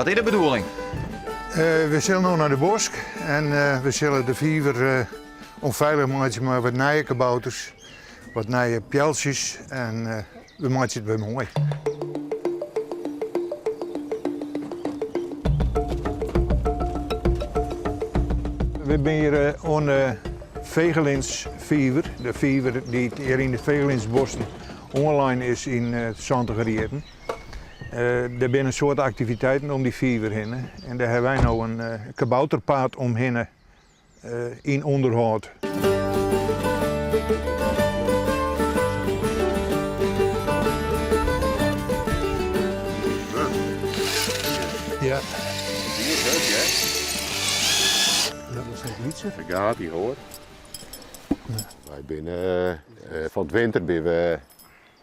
Wat is de bedoeling? We sille no nei de bosk en we sille de fiver ûnfeilich meitsje mei wat nije kabouters, wat nije pealtsjes en we meitsje it wer moai. We binne hjir oan de Vegelinsfiver, de fiver dy't hjir yn de Vegelinsbosken oanlein is yn de santiger jierren. Der binne in soad aktiviteiten om dy fiver hinne en dêr hawwe wy no in kabouterpaad omhinne yn ûnderhâld. Ja. Dat is net lytser. Daar gaat hij hoor. Wy binne fan 't winter binne we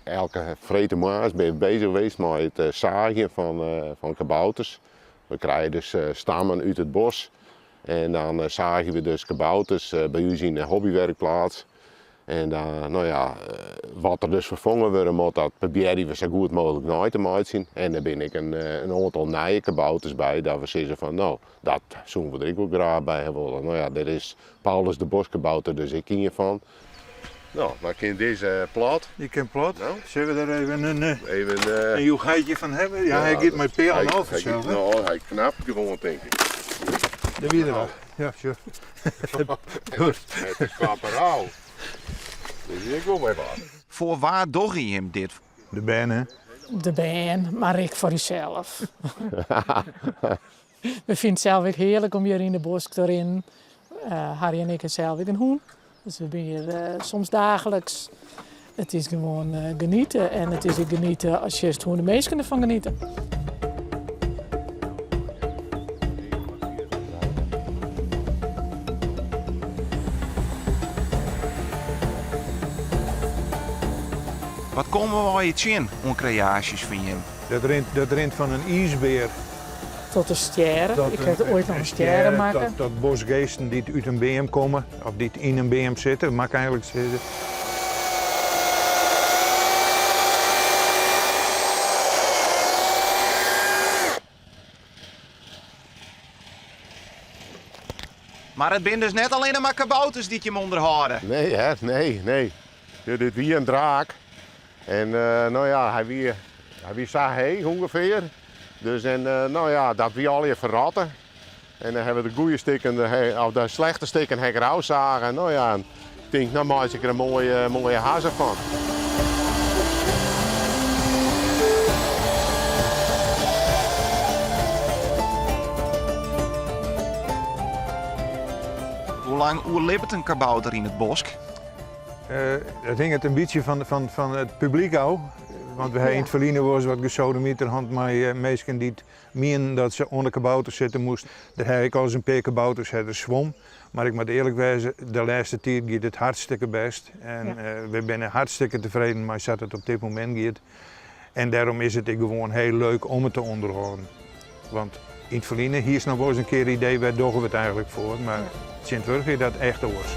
elke freedtemoarns binne we bezich west mei it saagjen fan kabouters. We krije dus stammen út it bos en dan saagje we dus kabouters by ús yn de hobbywerkplaats. En dan, no ja, wat der dus ferfongen wurde moat, dat probearje we sa goed mooglik nei te meitsjen. En der binne ek in oantal nije kabouters by, dat we sizze fan no, dat soene we der ek wol graach by ha wolle. No ja, dêr is Paulus de Boskabouter dus ek ien fan. No, dan kin dizze plat. Dy kin plat. No. Sille we der even in, Even, in joegeitje fan hawwe? Ja, hy giet mei peallen ôf fansels, hè? No, hy knapt gewoan, tink ik. Dêr wie er al. Ja, sjoch. Het is klapperau. Dit is ek wol wer wat. Foar wa dogge jim dit? De bern, hè? De bern, mar ek foar ússels. We fine it sels ek hearlik om hjir yn de bosk te rinnen. Harry en ik ha sels ek in hûn, dus we binne hjir soms dagelijks. It is gewoan genieten en it is ek genieten as sjochst hoe de minsken derfan geniete. Wat komme we allegear tsjin oan kreaasjes fan jim? Dat rint fan in iisbear. Tot de stjerren. Ik ha oait noch in stjerre makke. Tot boskgeesten dy't út in beam komme of dy't yn in beam sitte, moat ik eigenlik sizze. Mar it binne dus net allinne mar kabouters dy't jim ûnderhâlde? Nee hè, nee, nee. Dit wie in draak. En no ja, hy wie, hy wie sa heech ûngefear. Dus en no ja, dat wie allegear ferrotte. En dan hawwe we de goede stikken, of de slechte stikken ha ik der ôfsage. No ja, en ik tink, no meitsje ik der in moaie, moaie hazze fan. Hoe lang oerlibbet in kabouter yn it bosk? Dat hinget in bytsje fan it publyk ôf. Want we ha yn it ferline wolris wat gesodemiter hân mei minsken dy't mienden dat se oan de kabouter sitte moasten. Der ha ek alris in pear kabouters ha der swom. Mar ik moat earlik wêze, de lêste tiid giet it hartstikke bêst. En we binne hartstikke tefreden mei sa't it op dit momint giet. En dêrom is it ek gewoan hiel leuk om it te ûnderhâlden. Want yn it ferline hiest noch wolris in kear it idee wêr dogge we it eigenlik foar, mar tsjintwurdich is dat echt oars.